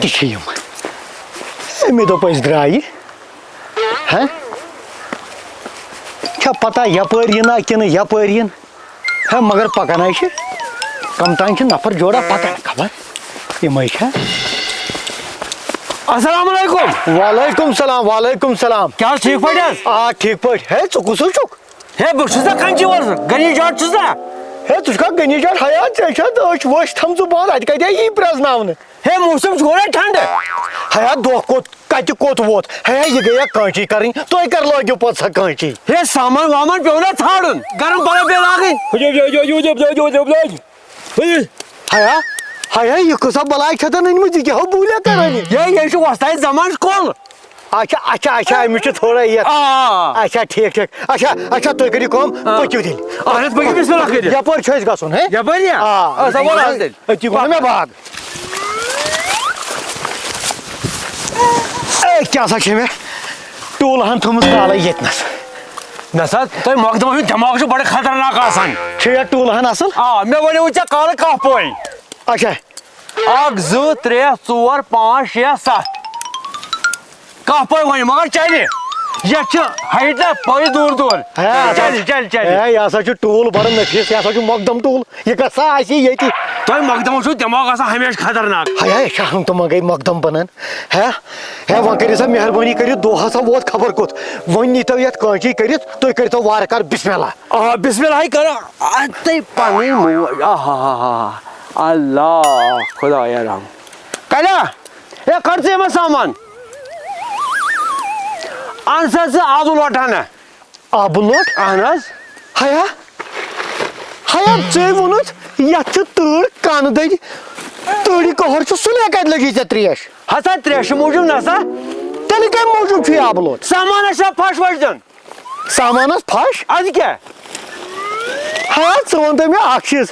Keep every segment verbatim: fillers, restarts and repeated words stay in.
تہِ چھِ یِم۔ أمۍ دوٚپ أسۍ درٛایہِ۔ ہہ؟ چھا پتہ یپٲرۍ یِنا کِنہٕ یپٲرۍ یِن؟ ہے، مگر پکان ہاے چھِ۔ کم تام چھِ نفر جوڑا پکان، خبر یِمے چھا؟ السلام علیکم۔ وعلیکم سلام، وعلیکم سلام۔ کیٛاہ حظ، ٹھیٖک پٲٹھۍ حظ؟ آ، ٹھیٖک پٲٹھۍ۔ ہے، ژٕ کُس حظ چھُکھ؟ ہے، بہٕ چھُس نا کھنچی وول، غنی جاٹ چھُس نا۔ ہے، ژٕ چھُکھا غنی جاٹ؟ حیا، ژےٚ چھا أچھ ؤچھ تھٲمژٕ بنٛد؟ اَتہِ کَتہِ یی پرٛزناونہٕ؟ ہے، موسم چھُ گوٚو نا ٹھنڈٕ۔ حیا، دۄہ کوٚت کتہِ کوٚت ووت؟ ہے، یہِ گٔیہ کٲنچی کرٕنۍ، تُہۍ کر لٲگِو پتہٕ سۄ کٲنچی؟ ہے، سامان وامان پیوٚو نا ژھانڈُن، گرم پلو پیٚیہِ لاگٕنۍ۔ ہے۔ ہیا، ہیا، یہِ کۭژاہ بلاے چھےٚ تن أنمٕژ، یہِ کیٛاہ ہو بوٗلیا کران یہِ؟ ہے، یہِ چھُ وۄستادِ زمانس کُل۔ اچھا، اچھا، اچھا، أمِس چھُ تھوڑا یتھ۔ آ، آ، آ۔ اچھا، ٹھیٖک، ٹھیٖک۔ اچھا، اچھا، تُہۍ کٔرِو کٲم، آ۔ پٔکِو تیٚلہِ۔ اہن حظ، پٔکِو بسم اللہ کٔرِتھ۔ یپٲرۍ چھُ اَسہِ گژھُن، ہے؟ یپٲرۍ یا؟ آ، آ، سا وَلہٕ حظ تیٚلہِ۔ أتی گوٚو نہٕ مےٚ باغ۔ اے، کیٛاہ سا چھے مےٚ ٹوٗلہٕ ہن تھٲومٕژ کالے ییٚتنس؟ نہ سا، تۄہہِ مۄکدمس ہُنٛد دٮ۪ماغ چھُ بڑٕ خطرناک آسان۔ چھُ یا ٹوٗلہٕ ہن اصل؟ آ، مےٚ ؤنِو ژےٚ کالہٕ کانٛہہ پوے۔ اچھا۔ اکھ، زٕ، ترٛےٚ، ژور، پانٛژھ، شےٚ، ستھ۔ کانٛہہ پوے ؤنِو، مگر چلہِ۔ یتھ چھِ ہایٹ نا پٔز دوٗر دوٗر۔ ہے، چلہِ، چلہِ، چلہِ۔ ہے، یہِ ہسا چھُ ٹوٗل بڑٕ نفیٖس، یہِ ہسا چھُ مۄکدم ٹوٗل۔ یہِ کتھ سا آسہِ ییٚتی؟ تۄہہِ مۄکدمس چھُو دٮ۪ماغ آسان ہمیشہِ خطرناک۔ ہے، ہے، شرم تہٕ منٛگے مۄکدم بنان۔ ہے، ہے، وۄنۍ کٔرِو سا مہربٲنی کٔرِتھ، دۄہ ہسا ووت خبر کوٚت۔ وۄنۍ نیٖتو یتھ کٲنچی کٔرِتھ، تُہۍ کٔرۍتو وارٕ کارٕ بسم اللہ۔ آ، بسم اللہٕے کرو۔ آ، تُہۍ پنٕنۍ موج۔ آ ہا ہا ہا۔ اللہ، خدایا رحم۔ کلیا، ہے، کڑ ژٕ یِمن سامان۔ اہن سا، ژٕ آبہٕ لوٹہٕ ہنا۔ آبہٕ لوٹ؟ اہن حظ۔ ہیا، ہیا، ژےٚ ووٚنُتھ، یتھ چھِ تۭر کنہٕ دٔدۍ، تۭرِ قہر چھُ، سُلے کتہِ لٔگی ژےٚ تریش؟ ہسا تریشہِ موٗجوٗب نسا۔ تیٚلہِ کمہِ موٗجوٗب چھُ یہِ آبہٕ لوٹ؟ سامانس چھا پھش وش دیُن؟ سامانس پھش؟ ادٕ کیٛاہ؟ ہیا، ژٕ وَن تہٕ مےٚ اکھ چیٖز،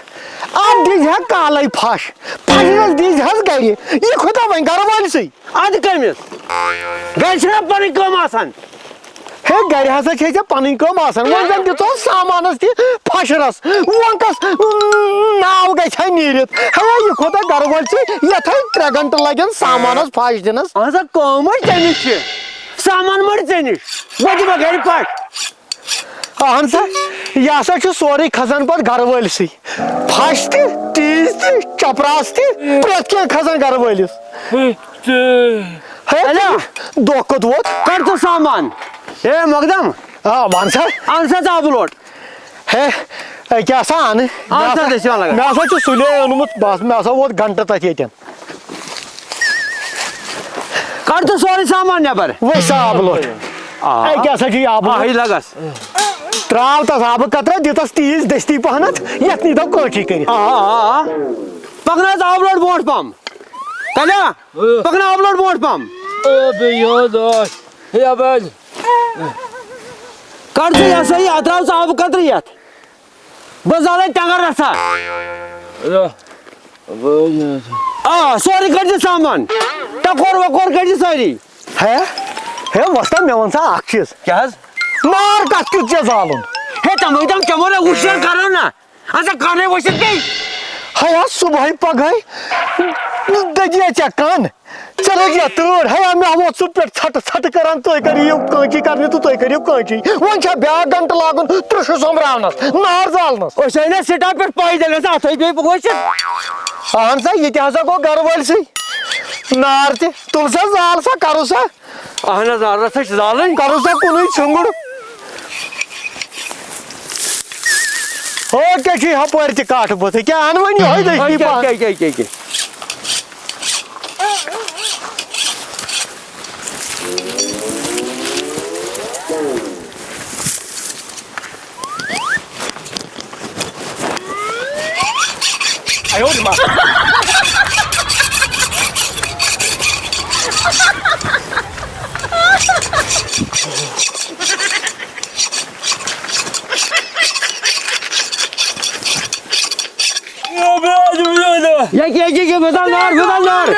اتھ دِژ ہا کالے پھش، پھشرس دِژ حظ گرِ، یہِ کھوٚتا وۄنۍ گرٕ وٲلۍ سٕے۔ ادٕ کٔمِس؟ گرِ چھِنہ پنٕنۍ کٲم آسان۔ ہے، گرِ ہسا چھے ژےٚ پنٕنۍ کٲم آسان، وۄنۍ زن دِژہوس سامانس تہِ پھشرس، وۄنۍ کس ناو گژھِ ہا نیٖرِتھ؟ ہے، یہِ کھوٚتا گرٕ وٲلۍ سٕے، یتھ ہے ترٛےٚ گنٹہٕ لگن سامانس پھش دِنس۔ اہن سا، کٲم ہے ژےٚ نِش چھِ، سامان مٔڑۍ ژےٚ نِش، وۄنۍ دِمہ گرِ پھش۔ اہن سا، یہِ ہسا چھُ سورُے کھسان پتہٕ گرٕ وٲلسٕے۔ پھش تہِ، تیٖژ تہِ، چپراس تہِ، پرٛٮ۪تھ کینٛہہ کھسان گرٕ وٲلِس۔ ہے، ہیلو۔ دۄہ کوٚت ووت؟ کر ژٕ سامان۔ ہے، مۄقدم۔ آ، وَن سا۔ اَن سا ژٕ اَپلوڈ۔ ہے، ہے، کیٛاہ سا اَنہٕ؟ اَن سا مےٚ ہسا، دٔسۍ وَن لگان۔ مےٚ ہسا چھُ سُلے اوٚنمُت، بس، مےٚ ہسا ووت گنٹہٕ تَتھ ییٚتٮ۪ن۔ کڑ تہٕ سورُے سامان نٮ۪بر۔ وۄنۍ سا آبہٕ لوٚٹ۔ آ۔ اَتہِ کیٛاہ سا چھُ یہِ آبہٕ لوٚٹ؟ آہٕے لگس۔ ترٛاو تَس آبہٕ قطرہ، دِ تَس تیٖژ دٔستی پہنتھ، یَتھ نی تو کٲنٛچی کٔرِتھ۔ آ، آ، آ۔ پکناو تہٕ آبہٕ لوٚٹ برونٛٹھ پہم۔ کَلیٛا؟ پکناو آبہٕ لوٚٹ برونٛٹھ پہم۔ آ، بیٚیہِ یاد آے۔ ہے، اَبَد۔ کڑ ژٕ یہِ ہسا یہِ، اَتھ ترٛاو ژٕ آبہٕ قطرٕ یَتھ۔ بہٕ زالے ٹنگر رژھا۔ آ، سورُے کٔرۍ زِ سامان۔ ٹکور وکور کٔرۍ زِ سٲری۔ ہے، ہے، وۄستا، مےٚ وَن سا اکھ چیٖز۔ کیٛاہ حظ؟ نار کتھ کیُتھ چھےٚ زالُن؟ ہے، تِمے تِم چمو نہ وُشنیر کرو نہ۔ اَدٕ سا کرنے ؤسِتھ بیٚیہِ۔ ہے، آ، صبحٲے پگہٲے دٔدیا ژےٚ کن۔ ژےٚ لٔج یا تۭر؟ ہے، مےٚ ووت سُہ پٮ۪ٹھ ژھٹہٕ ژھٹہٕ کران، تُہۍ کٔرِو یِم کٲنچی کرنہِ تہٕ تُہۍ کٔرِو کٲنچی۔ وۄنۍ چھا بیٛاکھ گنٹہٕ لاگُن ترٛشہِ سۄمبراونس، نار زالنس؟ أسۍ آے نہ سِٹاپ پٮ۪ٹھ پیدل، نہ سا اَتھے بیٚیہِ پوشہِ۔ اہن سا، یہِ تہِ ہسا گوٚو گرٕ وٲلۍ سٕے۔ نار تہِ تُل سا، زال سا، کرو سا۔ اہن حظ، آ، رژھا چھِ زالٕنۍ۔ کرو سا کُنُے ژھُنٛگُر۔ ہو، کیٛاہ چھُ ہپٲرۍ تہِ کاٹھٕ بُتھٕ؟ کیٛاہ اَنہٕ وۄنۍ یِہوٚے دٔستی پہن؟ کیٛاہ، کیٛاہ، کیٛاہ، کیٛاہ؟ ییٚکہِ، ییٚکہِ، ییٚکہِ، بہٕ ژاو نار، بہٕ ژاو نار۔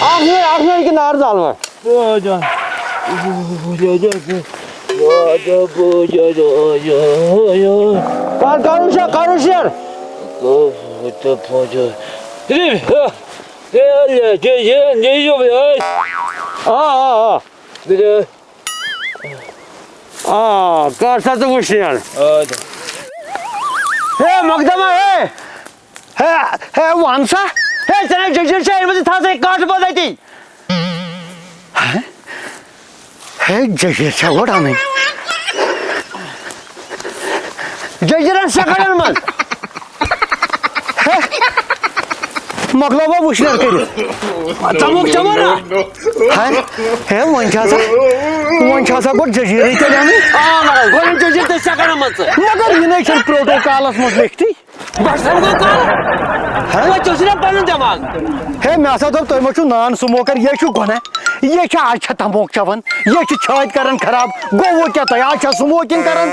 اکھ مِنٹ، اکھ مِنٹ، یہِ کہِ نار زالوٕ۔ کر، کر وٕچھو، کر وٕچھو۔ تہٕ پوٚنٛسہٕ۔ ہے، ہے، ہے، ہے، ہے، ہے، ہے۔ آ، آ، آ۔ آ، کر سا ژٕ وٕشنیر۔ آ، تہٕ۔ ہے، مقدمہ، ہے۔ ہے، ہے، وَن سا۔ ہے، ژےٚ نے جٔجیٖر چھےٚ أنمٕژ، تھاو سا یہِ کَٹھ بدل أتی۔ ہے، جٔجیٖر چھےٚ گۄڈٕ اَنٕنۍ۔ جٔجیٖرَن سٮ۪کَنٛڈَن منٛز۔ ہے، مۄکلاو وۄنۍ وٕشنیر کٔرِتھ۔ تَمیُک چٮ۪مو نا؟ ہے، ہے، وۄنۍ چھِ آسان، وۄنۍ چھِ آسان گۄڈٕ جٔجیٖرٕے تیٚلہِ اَنٕنۍ۔ آ، مگر گۄڈٕ جٔجیٖر تہٕ سٮ۪کَنٛڈَن منٛز ژٕ۔ مگر یہِ نَے چھُنہٕ پروٹوکالَس منٛز لیکھتٕے۔ بس، وۄنۍ گوٚو کَر؟ ہہ؟ وۄنۍ ژےٚ چھُے نا پَنُن دٮ۪ماغ۔ ہے، مےٚ ہسا دوٚپ، تُہۍ ما چھِو نان سموکر، یے چھُ گۄناہ۔ یے چھِ آز چھےٚ تموک چٮ۪وان، یے چھِ چھٲتۍ کران خراب۔ گوٚو وۄنۍ کیٛاہ تۄہہِ؟ آز چھےٚ سموکِنگ کران۔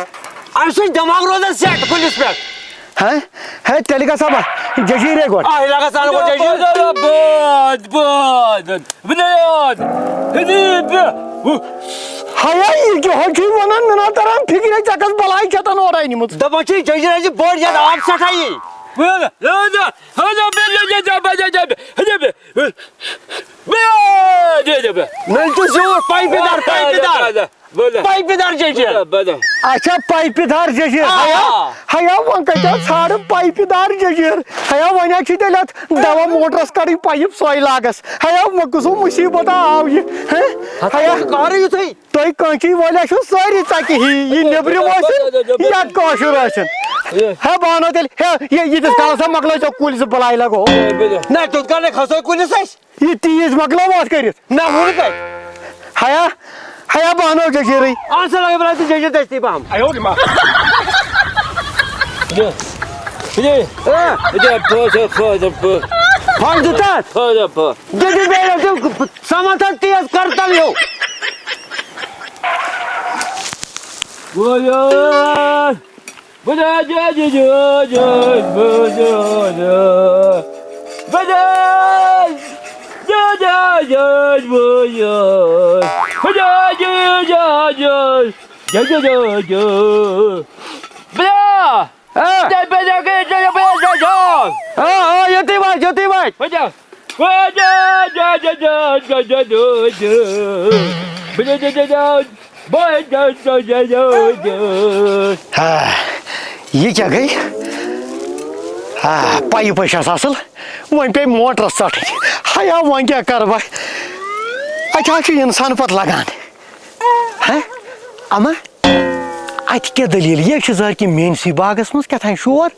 اَمہِ سۭتۍ دٮ۪ماغ روزان سیٹ کُلِس پٮ۪ٹھ۔ ہہ؟ ہے، تیٚلہِ گژھا بہٕ جٔجیٖرے گۄڈٕ۔ آ، یہِ لگس اَنہٕ گۄڈٕ جٔجیٖر۔ باد، باد۔ بنیاد! حبیب! ہیا، یہِ کیٛاہ حظ چھُے وَنان؟ مےٚ نا تران فِکرِ، ژےٚ کَس بَلاے چھےٚ تَن اورٕ أنمٕژ؟ دَپان چھُے، جٔجیٖر حظ چھِ بٔڑ یَتھ آب سٮ۪ٹھاہٕے۔ نٔلۍ تہِ زیوٗٹھ، پایپہِ دار، پایپہِ دار۔ پایپہِ دار جٔجیٖر۔ اچھا، پایپہِ دار جٔجیٖر۔ آ۔ ہیا، ہیا، وۄنۍ کَتہِ حظ ژھانٛڈٕ پایپہِ دار جٔجیٖر؟ ہیا، وۄنۍ حظ چھِ تیٚلہِ اَتھ دَوا موٹرَس کَڑٕنۍ پایِپ، سۄے لاگَس۔ ہیا، وۄنۍ کُس ہیوٗ مُصیٖبت آو یہِ؟ ہہ؟ ہتا، ہیا۔ یہِ کارٕے یُتھُے۔ تُہۍ کٲنٛچی وٲلۍ آسِو سٲری ژَکہِ ہی، یہِ نیٚبرِم ٲسِن یا کٲشُر ٲسِن۔ ہے، بہٕ اَنو تیٚلہِ، ہے، یہِ، ییٖتِس کالَس ہا مۄکلٲے ژےٚ کُلۍ زٕ بَلاے لَگو۔ نہ، تیُتھ کال نَے کھسو کُلِس أسۍ۔ یہِ تیٖژ مۄکلاوو اَتھ کٔرِتھ۔ نہ، وُنہِ کَتہِ؟ ہیا، ہیا، بہٕ اَنو جٔجیٖرٕے۔ اَہَن سا، لَگے بَلاے تہٕ جٔجیٖر دٔستی پَہَم۔ پھَش دیُت اَتھ۔ دِدِ بیٚیہِ ٲسِو سَمَتھ تیز کَرتَل ہیوٗ۔ بیا! ہا؟ آ، آ، یوٚتُے وات، یوٚتُے وات۔ ہا، یہِ کیٛاہ گٔے؟ ہا، پایِپ ٲسۍ اَصٕل، وۄنۍ پیٚیہِ موٹرَس ژَٹٕنۍ۔ ہیا، وۄنۍ کیٛاہ کَرٕ بہٕ؟ اَتہِ حظ چھُ اِنسان پَتہٕ لَگان۔ ہہ؟ اما، اتہِ کیٛاہ دٔلیٖل؟ یے چھُ ظٲہِر کہِ میٛٲنِسٕے باغس منٛز کیٛاہ تام شور۔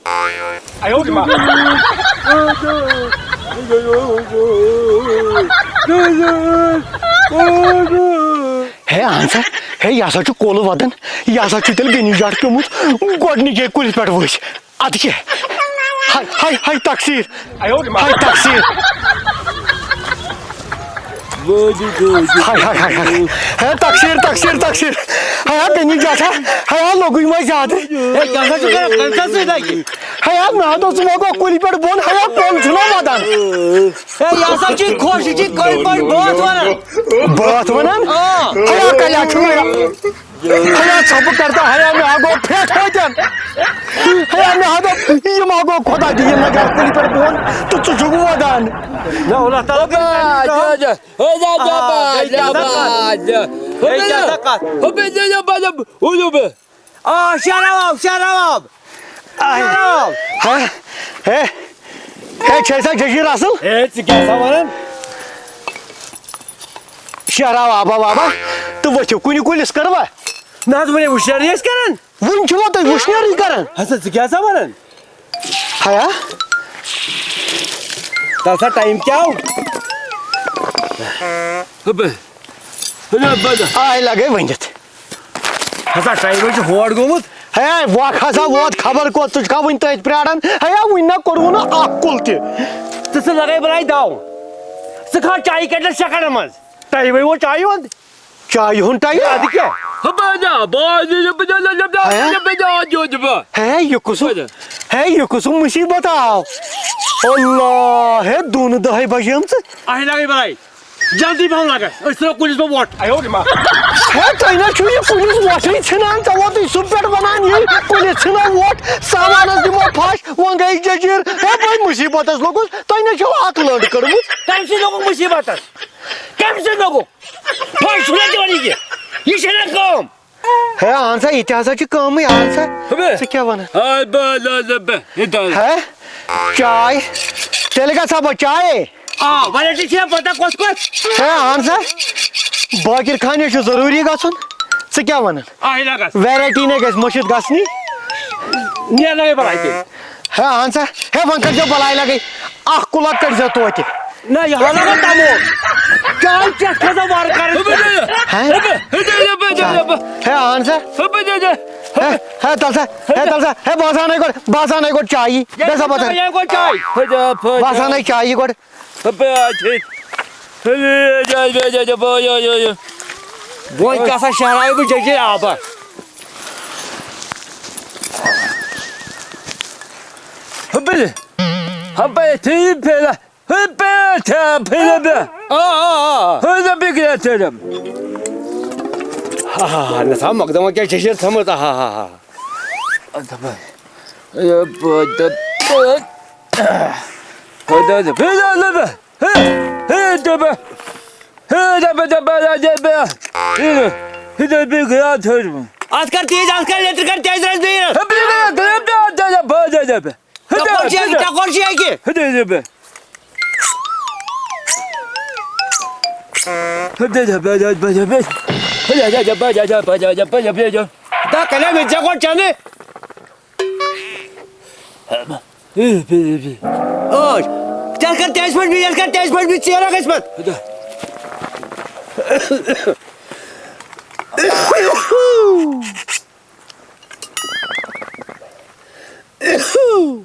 ہے اہن سا، ہے یہِ ہسا چھُ کُل وَدان، یہِ ہسا چھُ تیٚلہِ غنی جٹ پیوٚمُت گۄڈٕنِکے کُلِس پٮ۪ٹھ ؤسۍ۔ اَدٕ کیٛاہ؟ ہاے، ہاے، ہاے، تقصیٖر۔ ہاے، تقصیٖر۔ ہاے، ہاے، ہاے، ہاے۔ ہے، تقصیٖر، تقصیٖر، تقصیٖر۔ ہے، ہا، غنی جٹھا۔ ہے، ہا، لوٚگُے وۄنۍ زیادٕ۔ ہے، کیٛاہ سا چھُکھ کران؟ کَمہِ ساتہٕ سۭتۍ لَگہِ؟ ہے، ہا، مےٚ ہا دوٚپ، ژٕ ما گوٚو کُلہِ پٮ۪ٹھ بۄن؟ ہے، ہا، کُل چھُنہ وَدان۔ ہے، یہِ ہسا چھُے خۄش، یہِ چھُے کٔلۍ پٲٹھۍ بٲتھ وَنان۔ بٲتھ وَنان؟ آ۔ ہے، ہا، کَلہِ ہا چھُ مےٚ۔ ہیا ژھۄپہٕ کر تہٕ ہیا مےٚ ہا گوٚو پھیٚٹھ ہوتٮ۪ن۔ ہیا مےٚ ہا دوٚپ، یِم ہا گوٚو خۄدا دِیِن نجات کُلہِ پٮ۪ٹھ بۄن تہٕ ژٕ چھُکھ وۄدان۔ نہ، اللہ تعالیٰ کٔرِن آ، نجات۔ جا، جا۔ ہے، جا، جا، آ، با، ہے، جا، کیٛاہ سا با، کتھ؟ جا۔ ہے، کیٛاہ سا کتھ؟ ہُہ بے، جا، جا، با، جا، ہُہ، ہُہ، بے۔ آ، شہراواب، شہراواب۔ آے۔ شہراواب۔ ہا؟ ہے، ہے، چھے سا جٔجیٖر اصٕل؟ ہے، ژٕ کیٛاہ سا ونان؟ شہراو آبا وابا تہٕ ؤتھِو کُنہِ کُلِس کٔروا؟ نہ حظ، وُنہِ وُشنیرٕے ٲسۍ کران۔ وُنہِ چھِوا تُہۍ وُشنیرٕے کران؟ ہسا، ژٕ کیٛاہ سا ونان؟ ہیا؟ تَلہٕ سا ٹایم کیٛاہ آو؟ ہُپٲرۍ۔ ہُپٲرۍ بدل۔ آے لگے ؤنِتھ۔ ہسا ٹایم حظ چھُ ہور گوٚمُت۔ ہے، وق ہسا ووت خبر کوٚت، ژٕ چھُکھا وُنہِ تٔتھۍ پرٛاران؟ ہے، وُنہِ نہ کوٚروٕ نہٕ اکھ کُل تہِ۔ ژٕ ژٕ لگے بلاے دو۔ ژٕ کھا چایہِ کَتہِ لَگہِ سیکنڈن منٛز؟ ٹایمے ووت چایہِ ہُنٛد۔ چایہِ ہُنٛد ٹایم؟ اَدٕ کیٛاہ؟ ہُپٲرۍ جا، بہٕ حظ یہِ بہٕ جا، جا، جا، ہے؟ جا، بہٕ جا، جا، جا، بہٕ۔ ہے، یہِ کُس، ہُپٲرۍ جا۔ ہے، یہِ کُس مُصیٖبت آو؟ اللہ، ہے، دوٗنہٕ دَہے بجیمژٕ۔ اَسہِ لگے بلاے۔ جلدی پہم لگس، أسۍ ژھٕنو کُلِس پٮ۪ٹھ وۄٹھ۔ ہے، تۄہہِ نہ چھُو یہِ کُلِس وۄٹھٕے ژھٕنان، ژےٚ ووتُے سُہ پٮ۪ٹھ وَنان یہِ کُلِس ژھٕنو وۄٹھ، سامانَس دِمو پھَش، وۄنۍ گٔے جٔجیٖر۔ ہے، بہٕ مُصیٖبتَس لوٚگُس، تۄہہِ نہ چھَو اَکھ لٔنٛڈ کٔڑمٕژ۔ کَمہِ سۭتۍ لوٚگُکھ مُصیٖبتَس؟ کَمہِ سۭتۍ لوٚگُکھ؟ پھَش چھُنہ دِوان یہِ کینٛہہ، یہِ چھَنہ کٲم۔ ہے، اہن سا، یہِ تہِ ہسا چھِ کٲمٕے، اہن سا۔ ہُمہِ؟ ژٕ کیٛاہ وَنان؟ آے بہٕ، نہ، نہ، بہٕ، یہِ دَنٛد۔ ہے، چاے؟ تیٚلہِ گژھٕ ہا بہٕ چایے۔ آ، ویرایٹی چھےٚ پتہ کۄس کۄس؟ ہے، اہن سا، باقر خانہِ چھُ ضروٗری گژھُن۔ ژٕ کیٛاہ وَنان؟ آ، یہِ لگس۔ ویرایٹی نے گژھِ مٔشِتھ گژھنی۔ نیرنٲوِو بلاے تیٚلہِ۔ ہے، اہن سا، ہے، وۄنۍ کٔرۍزیو بلاے لگے۔ اکھ کُلک کٔڑۍ زیو توتہِ۔ نہ، یہِ ہا لگا تمو۔ چاے چٮ۪تھ کھسا وارٕ کارٕ۔ ہُہ بہٕ دِمہٕ۔ ہہ؟ ہُہ بہٕ، ہُہ دِمہٕ، ہُہ دِمہٕ، ہُہ دِمہٕ۔ ہے، اہن سا۔ ہُہ بہٕ دِمہٕ۔ ہے، ہے، تل سا، ہے، تل سا، ہے، بہٕ ہسا انے گۄڈٕ، بہٕ ہسا انے گۄڈٕ چایی۔ ہے، بہٕ ہسا پتہٕ۔ ہے، گۄڈٕ چاے۔ ہُہ دِ، ہُہ دِ۔ بہٕ ہسا انے چایی گۄڈٕ۔ ہُہ بہٕ اَتھ ہے۔ ہُہ دِ، دِ، دِ، دِ، دِ، بہٕ، یہِ، یہِ، یہِ۔ وۄنۍ کیٛاہ سا شہراوٕ بہٕ جیٚجے آبا؟ ہُہ بہٕ، ہُہ بہٕ، ٹھیٖک پھیرا۔ ہُہ پٲٹھۍ، ہا، پھِرِ مےٚ۔ آ، آ، آ۔ ہُہ نہ بِگڑِ ژےٚ۔ ہا، ہا، ہا، نہ سا، مۄقدمہ کیٛاہ چھےٚ یہِ تھٲمٕژ؟ آ، ہا، ہا، ہا۔ اَتھ کر تیز، اَتھ کر لیٚدٕر کر تیز، رَس بیٚیہِ۔ ٹکور چھُ یہِ، ٹکور چھُ یہِ اَکہِ۔ دا کَلے مےٚ ژےٚ گۄڈٕ چَنہٕ۔ ٲٹھ۔ ژےٚ کر تیز پٲٹھۍ بِہِتھ، ژےٚ کر تیز پٲٹھۍ بِہِتھ، ژیر گژھِ پَتہٕ۔